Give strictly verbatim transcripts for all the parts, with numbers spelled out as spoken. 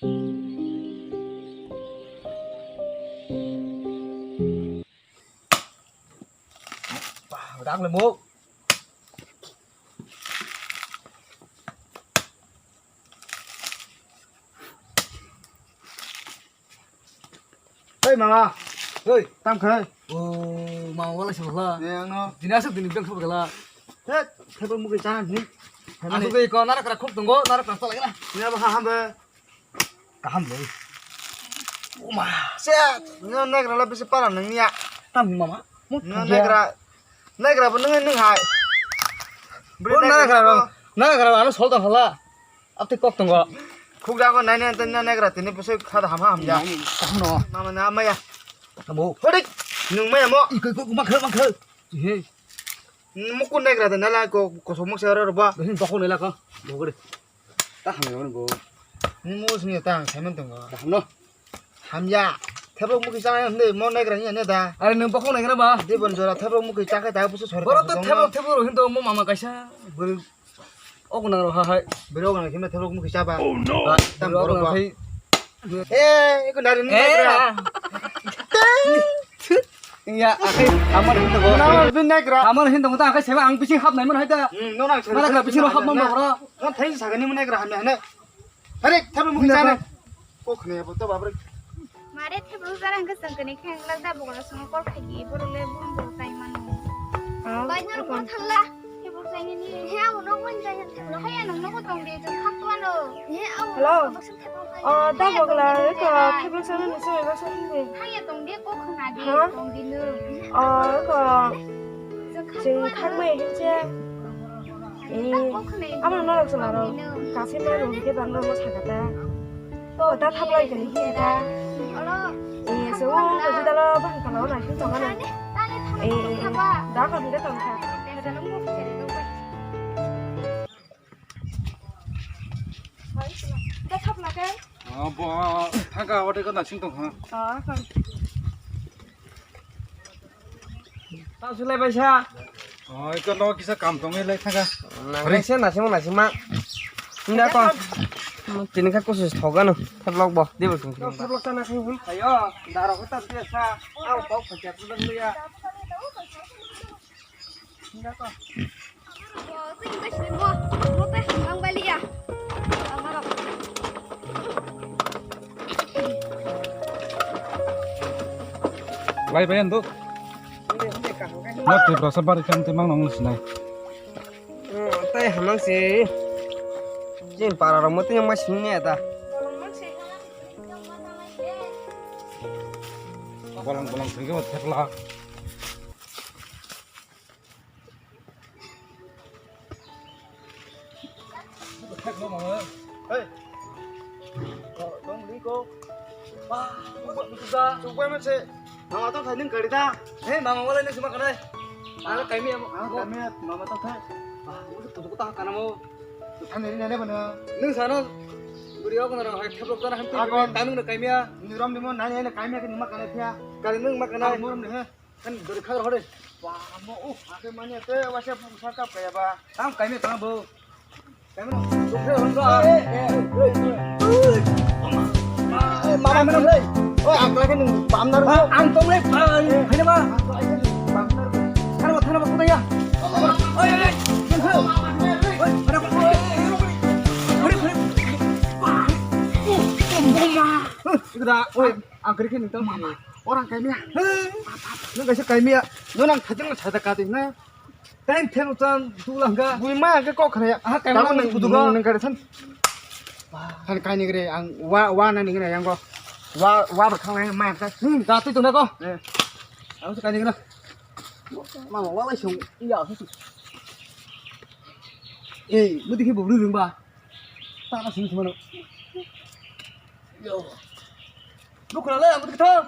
Dang le mo. Hei mama. Hei. Tam khai. O mama wala sala. Ne ano. Dini asuk dini beng sala. Hei, table mugi chana ni. Asuk ko nara kara khuk tongo, nara kara sala gana. Ne ba ham be. Kaham le. Uma. Set, no negra la bisi para nang ya. Tam mama. Mo no negra. Negra bo nang nang hai. Bo negra. Negra ano sol ta hala. Abti kok tongo. Khuk jago nai nai tanya negra tini pusoi khada ham ham ya. Kaham no. Mama na maya. Amo. Hodik. Nung maya mo. Iko iko mangkhe mangkhe. He. Mukun negra de nala ko kosok mokse ro ba. Hin dokon nela ko. Bogre. Ta hamya mani bo. Ni mo sini ta ang saiman tongo. Kaham no. Hamya. Thebok mukhi chana hande mo negra ni ne da. Are nung bokong negra ba? Dibon jora thebok mukhi chakhe ta busu sor. Boro to thebok thebok ro hindo mo mama kaisa. Bwrwi ok nang ro ha hai. Bwrwi ok nang khimna thebok mukhi chaba. Oh no. Tam boro ba. Eh, iko nari ni negra. Ya, akai amar hindo go. Nang bin negra. Amar hindo ta akai seba ang bising hap nai man hai ta. Hmm, no nang. Mana ka bising hap man ba boro. Nang thai sagani mo negra hamya ne. Arek, thebok mukhi chana. Kok khne bo to babre. Mare thebok jara hwnkhe chwng kwnwi khe ang lak da bokolo swngo kol khaidi borok le bumbo tai mano. Bai norok bo thangla. Thebok chaini ni. He abo nok man jai thebok hai ang nok tong de chwng khak mano. He abo. Hello. Nok bwswk thebok hai. Oh, da bokla ko thebok chana ni se ba sa ni. Hai ya tong de kok khna de tong de no. Oh, ko. Chwng khak mai hinche. Eh, amo norok chwla rok kaisa ma rung khe bang rok sakata. To da thaplai kani hi da. Eh, so o ko jidalo bang kala o nai tong ano. Eh, eh, eh. Da ko hingke tong kha. Da thapla ke? Ah, bo thangka o de ko nasing tong ha. Ah, ko. Tao sulai bai sa. Oh, iko no kisa kam tong lai thangka. Nang se nasing mo nasing ma. Nda ko. Tini kha kusus thogano. Theblok bo. Debo sung. Theblok ta nasing hum. Ayo, daro ko ta sa. Au pau phacha tu dang ya. Nda ko. Lai bai ando. Ma Tiprasa bari kam te mang nang sinai. Tei hamang si. Jin para rok mo tei ma sini ne ta. Bolong bolong sini ke thekla. Hey. Oh, tong li ko. Ba, buka, buka. Chubai ma se. Mama tong khai ning gari da. Hey, mama wala ni sima kanai. Mama kaimi amo. Ah, kaimi mama tong khai. Ba, buka tu ta kana mo. Thani ri nane bana. Nung sana. Buri ok na hai theblok jana han tu. Tamung na kaimi ya. Ni rom ni mo nani na kaimi ya ni ma kanai thia. Kali nung ma kanai. Morom ni he. Kan dori khagar hore. Ba, mo, uh, ake manya te, wase pungsa kap kaya ba. Tam kaimi tang bo. Kaimi no, sukre hon ba. Eh, eh, eh, eh. Mama mana le? Oh, ang lagi nung bam nar. Ang tong le, hai ba. Thana ba, thana ba, kuda ya. Oi, oi, oi. Oi, oi, oi. Oi, oi, oi. Ang kiri khe nung tang mama. Orang kaimiya. Nung kaisa kaimiya. Nung nang thajak na thajak ka twi na. Time ten utan tu langga. Bui ma ke kok khaya. Ah, kaimiya nang kudu ga. Nang kare san. Han kaini gre ang wa, wa na ning na yang go. Wa, wa ba khang nang ma ka. Hmm, da twi tu na go. Eh. Ang su kaini gre. Ma wa wa sung. Iya su. Eh, mudi ke bubru ring ba. Ta ka sing mano. Yo. Bukra le, ang thang.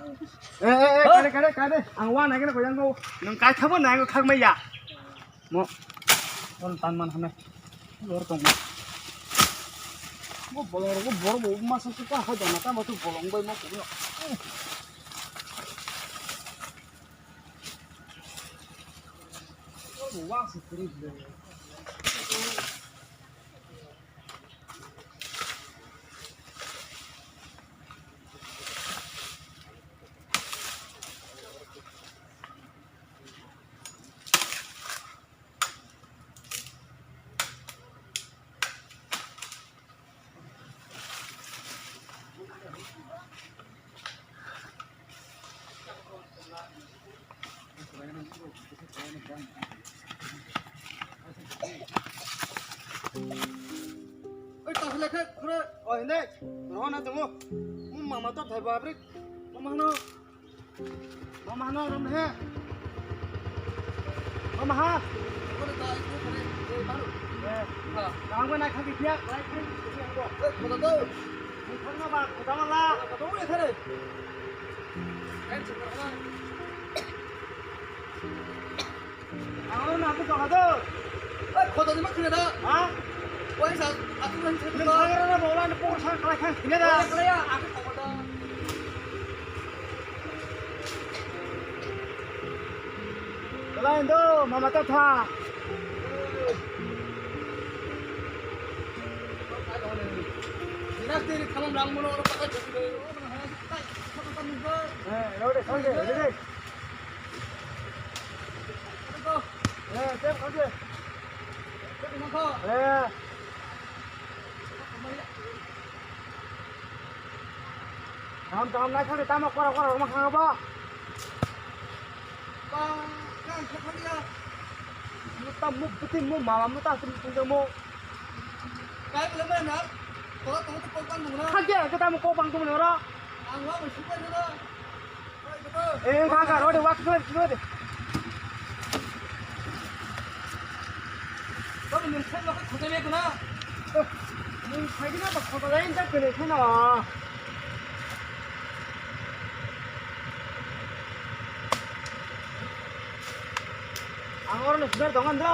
Eh, eh, eh, kare, kare, kare. Ang wa nai kena koyang ko. Nang kai thabo nai ko khak maya. Mo. On tan man hana. Lor tong. Mo bolong ro, mo bor mo ma sa ka ha jana ta ma tu bolong bai mo ko. Mo wa su kri. Oi, ta hole khe, khore. Oi, ne. Roho na tongo. Mum mama to thai babri. Mama no. Mama no rom he. Mama ha. Khore ta, khore. Ei, baru. Eh. Ha. Kaham ko nai khaki dia, nai khaki dia ko. Eh, khoda do. Ni khana ba, khoda mala. Khoda do, eh, khore. Ang oro nang tong kha do. Oi, khoto ni ma khna da. Ha? Oi, sa, aku kan sa. Nang kaya na bola ni pung sa kala khan khna da. Oi, kala ya, aku khoto da. Kala indo, mama ta tha. Dinas diri khamam lang mono oro pakai jodi. Eh, rode, rode, rode. Kaham kaham naithok de tamo kora kora rwma khang bo. Muta muk buti muk mama muta tum tum mo. Kai pele mana? Kok tong kok bang dong na. Khang je tamo kok bang dong ora. Ang wa mo suka na. Eh, kaka, rode, wak, rode, rode. Kamu nung sai lo ka khoda me kuna. Nung sai dina ba khoda lain ta kene khana. Ang oro no sudar dongan do.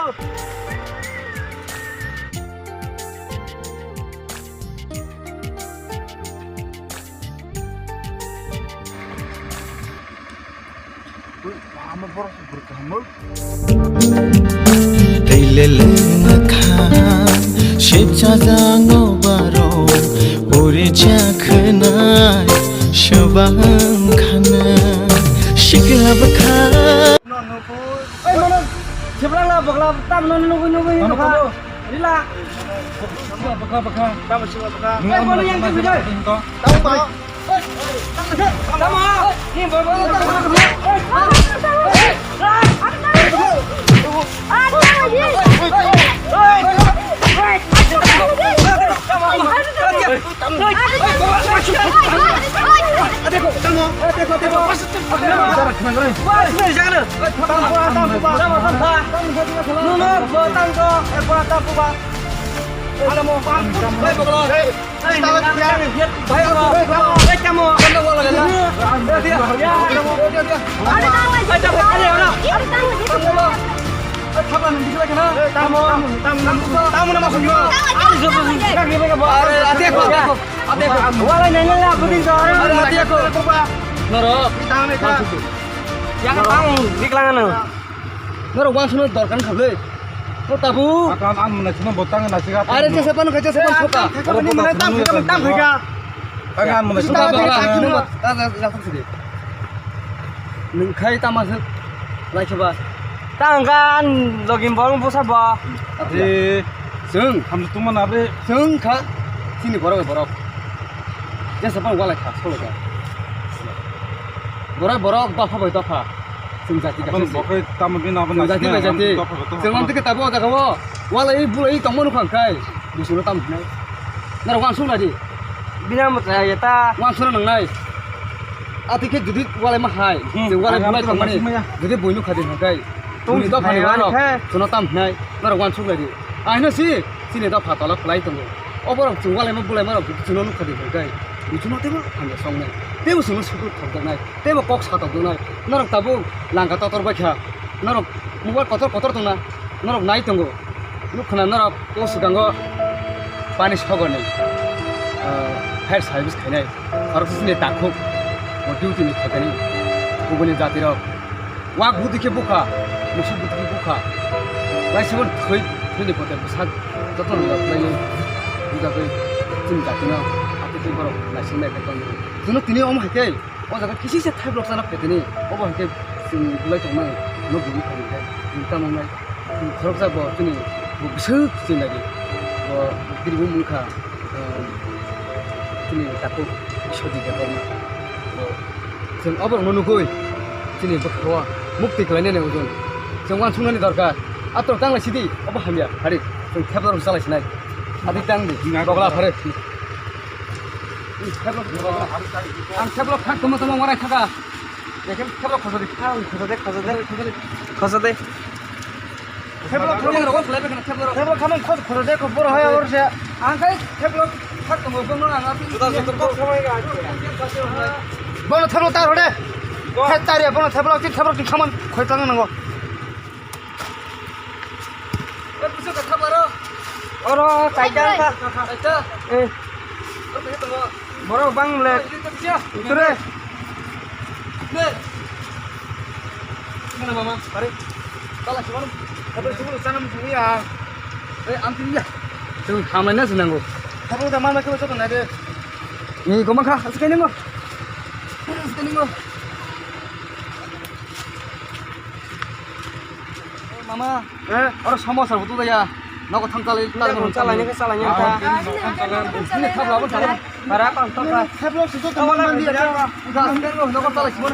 Tei lele makham sip chajang o baro puri chakhnai shobang khana sikla bwkha. Oi, mano, sibla la bagla tam no nugui nugui nukha. Rila. Bwkha, bwkha, bwkha. Tam sibla bwkha. Oi, mano yang ke bidai. Tam ba. Norok. Yang tang diklang ano. Norok wansukna dorkar kha ble. Ko tabu. Akan an mwnai sino botang na siga. Are jesa panu kha, jesa panu kha. Ani mwnai tam kha, tam kha. Akan an mwnai sino botang. Nwng khai tama se lai khe ba. Ta ang kha an login borok busa ba. Eh. Chwng. Hamjwk tongma na bre. Chwng kha chini borok borok. Jesa panu walai kha solo kha. Borok borok dopha bai dopha. Chwng jati kaisa se. Bo khe tamo bini abo chwng jati naisingni bai jati. Dopha bai dopha. Chwng amtwkhe tabo o jaga o. Walai bulai tongma nukha khai. Busuno tamo hinai. Norok wansuk nai di. Bini amo chaya ta. Wansukna nangnai. Atwkhe jodi walai ma hai. Hmm. Chwng walai bulai tongmani. Jodi buino khadi hwnkhai. Tong buini dopha ni hai borok. Khe. Chwngno tamo hinai. Norok wansuk nai di. Ahino si. Chini dopha tolo kwlai tongo. O borok chwng walaima bulaima rok chwngno nukha di hwnkhe, chwngno teibo hamya songnai, teibo chwngno sukur thokjaknai, teibo kok satokjaknai. Norok tabuk langka totor bai kha, norok mobile kotor kotor tongna, norok nai tongo. Nukha na norok o swkango pani sogorni, ah, fire service khainai, khoroksa chini takhuk, o duty ni khaikani, kubuni jatirok. Wak bwtwi khe bukha, musuk bwtwi khe bukha. Laisibon thwi, thwini kote bwsak joto rwjak khlaiwi bujagwi chini jatino atwtwi borok naising nai khe tongwi. Chwngno tini omo hai khe o jaga kisi se thaibrok chana phaitini, obo hai khe chwng bulai tongnai, no buini khaini khe chwng tamo wngnai. Khoroksa bo chini bo bwswk chini nai di. Bo bini bumung wngkha, ah, chini takhuk Biswajit Debbarma. Bo chwng oborokno nugwi chini bwkhao mukti khlainani ujung chwng uansuknani dorkar. Atorok tanglai sidi, obo hamya, hari. Chwng theplo rok salai sinai. Adi tang di. Bogla phare. Ang theplo thang tongma tongma warai thaka. Ekhel theplo khosodi. Ang khosode, khosode. Khosode. Theplo khamang rok khlai bekha theplo rok. Theplo khamang khos khosode ko boro hai or se. Ang khai theplo thang tongma tongma ang api. Juda juda kok khamang ga. Bono theplo tar hode. Thep tar ya bono theplo tin theplo tin khamang khoi tang nango. Oi, buso ka thap aro. Oro, kaita ka. Kaita. Eh. Oro, kaita tongo. Borok bang le. Oi, ini kerja. Itu re. Ne. Mana mama? Are. Salah sih, mana? Tapi sungguh sana mesti ya. Eh, anti ya. Tuh, hamlanya senang gua. Tapi udah mana kita coba nade. Ini gua mah kah, sekarang gua. Sekarang gua. Mama, eh, oro samosa bo tuda ya. Nogo thang chalai, chalai, chalai, chalai, chalai, chalai. Ini khap labo, chalai. Para kon to ka. Khap lo, susu to man mandi ya. Udah, sekarang lo, nogo chalai, simon.